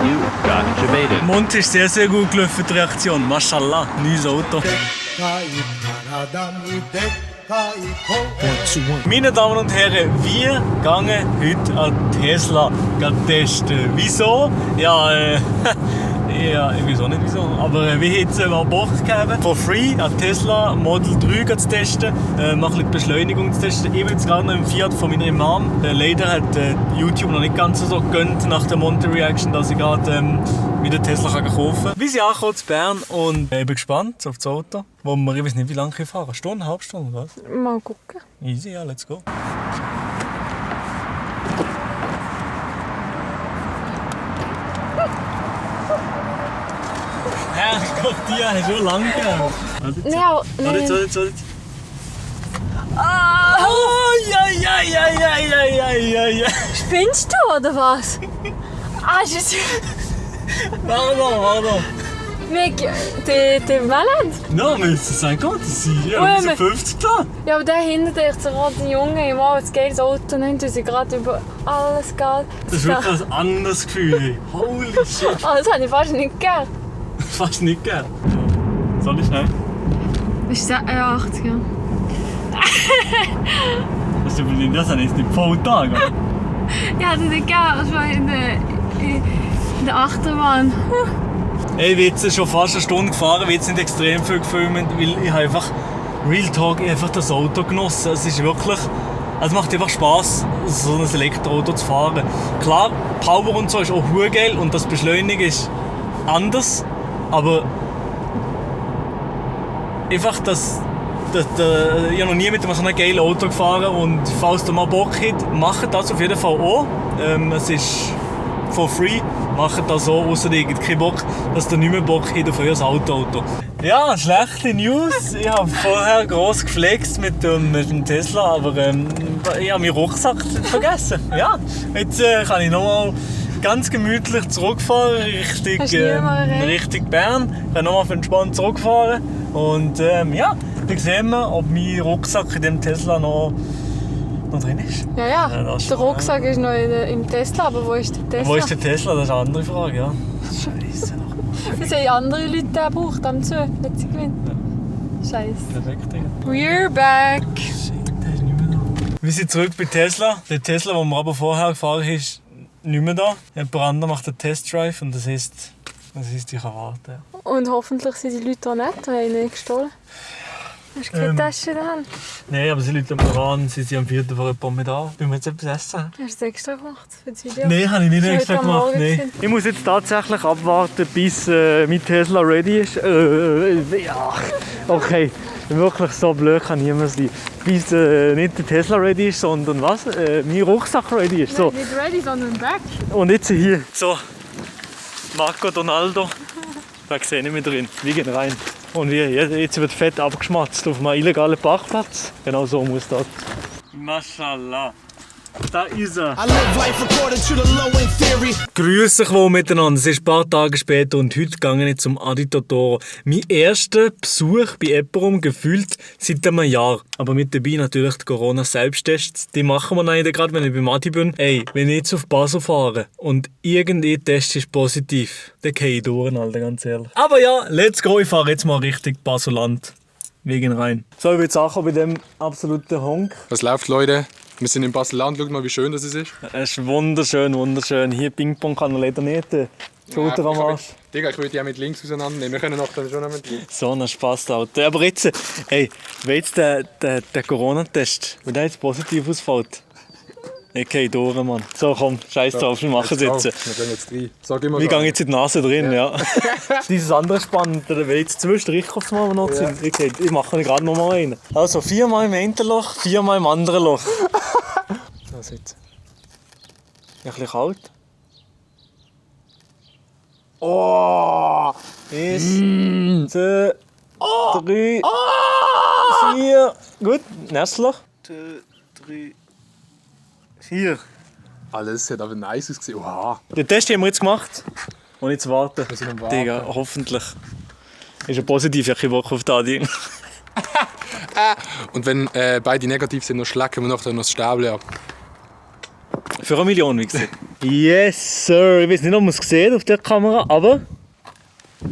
You got Jebaited. Mund ist sehr, sehr gut gelaufen, die Reaktion. Mashallah, neues Auto. Meine Damen und Herren, wir gehen heute an Tesla testen. Wieso? Ja, ich weiß auch nicht wieso. Aber wir haben jetzt mal Bock gegeben, for free an Tesla Model 3 zu testen, mal ein bisschen Beschleunigung zu testen. Ich bin jetzt gerade noch im Fiat von meiner Mom. Leider hat YouTube noch nicht ganz so gegönnt nach der Monte Reaction, dass ich gerade wieder Tesla kaufen kann. Wir sind angekommen in Bern und ich bin gespannt auf das Auto, wo wir, ich weiß nicht wie lange fahren können. Stunde, eine halbe Stunde, was? Mal gucken. Easy, ja, let's go. Herrgott, die hast du schon lange gegeben. Ja, nein. Warte. Ja. Spinnst du oder was? Ist Warte. Der Melland? No, müssen es sein Gott, das sind ja 50 da. Ja, aber der hinter dir, der rote Junge, im ein geiles Auto, dann tun sie gerade über alles Geld. Das ist wirklich ein anderes Gefühl. Holy shit. Das habe ich fast nicht gern. Fast nicht gern. Soll ich schnell? Ist 80, ja. Das habe ich jetzt nicht voll Tag. Ja, das nicht gern. Das war in der Achterbahn. Ich bin jetzt schon fast eine Stunde gefahren, will jetzt nicht extrem viel gefilmt, weil ich habe einfach Real Talk, ich habe einfach das Auto genossen. Es ist wirklich, es macht einfach Spass, so ein Elektroauto zu fahren. Klar, Power und so ist auch geil und das Beschleunigen ist anders, aber einfach ich habe noch nie mit so einem geilen Auto gefahren und falls ihr mal Bock habt, macht das auf jeden Fall auch. Es ist for free, macht das so, außer ihr habt keinen Bock, dass ihr nicht mehr Bock habt auf euer Auto. Ja, schlechte News. Ich habe vorher gross geflext mit dem Tesla, aber ich habe meinen Rucksack vergessen. Ja, jetzt kann ich nochmal ganz gemütlich zurückfahren Richtung Bern. Ich kann nochmal entspannt zurückfahren. Und ja, dann sehen wir, ob mein Rucksack in dem Tesla noch drin ist. Ja. Der Rucksack ist noch im Tesla, aber wo ist der Tesla? Wo ist der Tesla? Das ist eine andere Frage, ja. Scheiße. Das haben andere Leute gebraucht am Zug, wenn sie gewinnen. Scheiße. Perfekt, Digga. We're back! Shit, der ist nicht mehr da. Wir sind zurück bei Tesla. Der Tesla, den wir aber vorher gefahren haben, ist nicht mehr da. Jemand anderes macht einen Testdrive und das heisst, ich kann warten. Und hoffentlich sind die Leute auch nett, die haben ihn nicht gestohlen. Hast du keine Tasche in der Hand? Nein, aber sie Leute am Ran, sie sind am 4. vor jemandem mit an. Wollen wir jetzt etwas essen? Hast du es extra gemacht für das Video? Nein, habe ich nicht Das extra heute am gemacht. Morgen Nein. gewesen. Ich muss jetzt tatsächlich abwarten, bis mein Tesla ready ist. Ja, okay. Wirklich so blöd kann niemand sein. Bis nicht der Tesla ready ist, sondern was? Mein Rucksack ready ist. So. Nicht ready, sondern back. Und jetzt hier, so, Marco Donaldo. Da sehe ich mich drin. Wir gehen rein. Und jetzt wird fett abgeschmatzt auf einem illegalen Parkplatz. Genau so muss das. Mashallah. Da ist er. Grüß euch wohl miteinander. Es ist ein paar Tage später und heute gehe ich zum Adi Totoro. Mein erster Besuch bei jemandem gefühlt seit einem Jahr. Aber mit dabei natürlich die Corona-Selbsttests. Die machen wir dann gerade, wenn ich beim Adi bin. Ey, wenn ich jetzt auf Basel fahre und irgendein Test ist positiv, dann gehe ich durch, Alter, ganz ehrlich. Aber ja, let's go. Ich fahre jetzt mal Richtung Baseland. Wir gehen rein. So, ich bin jetzt angekommen bei dem absoluten Honk. Was läuft, Leute? Wir sind in Basel-Land, schaut mal, wie schön das ist. Es ist wunderschön. Hier Ping-Pong kann er leider nicht. Schulter am Arsch. Digga, ich würde ja mit links auseinandernehmen. Wir können auch dann schon mit links. So ein Spaß, Alter. Aber jetzt, hey, wenn jetzt der Corona-Test, wenn der jetzt positiv ausfällt, okay, durch, Mann. So, komm, scheiß drauf, wir machen es jetzt. Wir gehen jetzt rein. Sag immer Wir so. gehen jetzt in die Nase drin, ja. Dieses andere spannend, wenn jetzt 2 Striche aufs Mal noch sind. Ich mache gerade noch mal einen. Also 4-mal im einen Loch, 4-mal im anderen Loch. Das jetzt. Ein bisschen kalt. Oh! 1, 2, 3, 4. Gut, nächstes Loch. 2, 3, 4. Alles hat aber nice ausgesehen. Oha. Den Test haben wir jetzt gemacht. Und jetzt warten. Wir sind am Warten. Digga, hoffentlich. Ist er positiv, ich habe keine Woche auf das Ding. Und wenn beide negativ sind, dann schlecken wir noch das Stäbchen ab. Für 1 Million, wie gesagt. Yes, Sir. Ich weiß nicht, ob man es sieht auf der Kamera, aber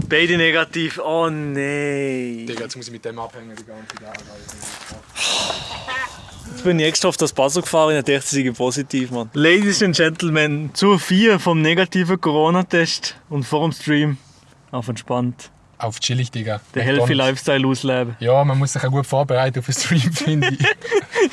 beide negativ. Oh nein. Digga, jetzt muss ich mit dem abhängen die ganze Tag. Jetzt bin ich extra auf das Buzzer gefahren und dachte, sie sei positiv, Mann. Ladies and Gentlemen, zur 4 vom negativen Corona-Test und vor dem Stream. Auf entspannt. Auf chillig, Digga. Den Healthy Lifestyle ausleben. Ja, man muss sich auch gut vorbereiten auf den Stream, finde ich.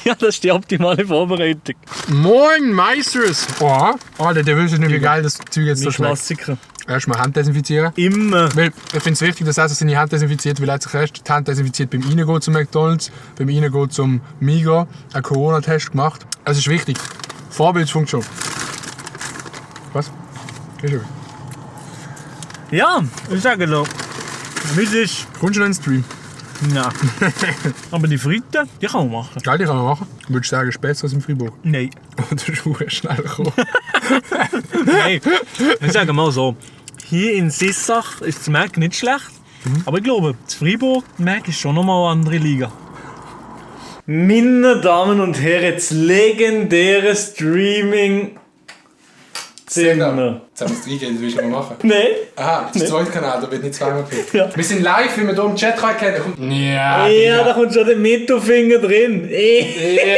Ja, das ist die optimale Vorbereitung. Moin, Meisters! Oh, Alter, der wüsste nicht, wie geil das Zeug jetzt so Mein schmeckt. Klassiker. Erstmal Hand desinfizieren. Immer. Weil ich finde es wichtig, dass er seine Hand desinfiziert, weil er hat sich erst die Hand desinfiziert beim Reingehen zum McDonalds, beim Reingehen zum Migros, einen Corona-Test gemacht. Es ist wichtig. Vorbildfunktion. Was? Ist schon. Ja, ich sage doch. Wie ist? Kommst du noch in den Stream? Ja. Aber die Fritten, die kann man machen. Geil, die kann man machen. Würdest du sagen, ist besser als im Freiburg? Nein. Oder ist es schnell gekommen? Nein. Ich sage mal so. Hier in Sissach ist das Mac nicht schlecht. Aber ich glaube, das Freiburg Mac ist schon nochmal eine andere Liga. Meine Damen und Herren, das legendäre Streaming-Zimmer. Jetzt haben wir es reingehen, das willst du mal machen. Nein. Aha, das ist der zweite Kanal, da wird nicht zweimal gehört. Ja. Wir sind live, wie wir hier im Chat reinkennen. Ja, Ja, da kommt schon der Mittelfinger drin. Ja,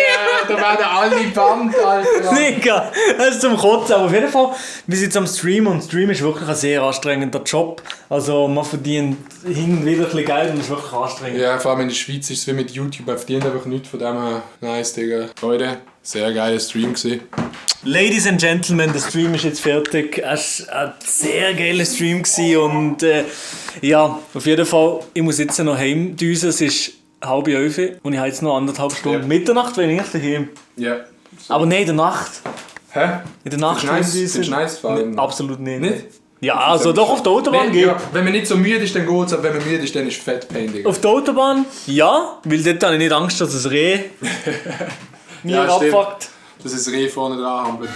da werden alle Band, Alter. Digga, das ist zum Kotzen. Aber auf jeden Fall, wir sind jetzt am Stream und Stream ist wirklich ein sehr anstrengender Job. Also man verdient hin und wieder ein bisschen Geld und ist wirklich anstrengend. Ja, vor allem in der Schweiz ist es wie mit YouTube, man verdient einfach nichts von dem her. Nice, Digga. Leute, sehr geiler Stream gewesen. Ladies and Gentlemen, der Stream ist jetzt fertig. Es war ein sehr geiler Stream gewesen und ja, auf jeden Fall, ich muss jetzt noch heimdüsen. Es ist 10:30 und ich habe jetzt noch 1,5 Stunden. Ja. Mitternacht bin ich daheim. Ja. Aber nein, in der Nacht. Hä? In der Nacht Findest du nice fahren? Nee, absolut nicht. Nicht? Ja, also doch auf der Autobahn Nee, geht. ja, wenn man nicht so müde ist, dann geht's, aber wenn man müde ist, dann ist fett Pain, Digga. Auf der Autobahn, ja, weil dort habe ich nicht Angst, dass es Reh mir Ja, stimmt. abfuckt. Das ist Reh vorne dran hampelt.